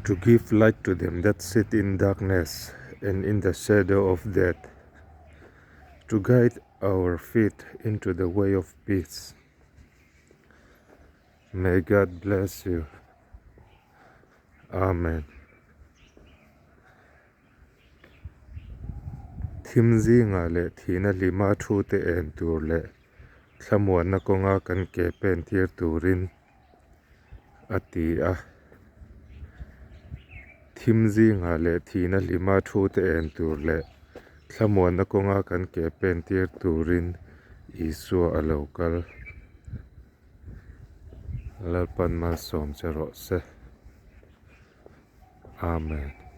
To give light to them that sit in darkness and in the shadow of death, to guide our feet into the way of peace. May God bless you. Amen. Thim zingah leh thihna hlima thu te en tur leh thlamuanna kawnga kan ke pen tir turin a ti a. Thim zingah leh thihna hlima thu te en tur leh thlamuanna kawnga kan ke pen tir turin Isua a lo kal. Lalpan malsawm che rawh se. Amen.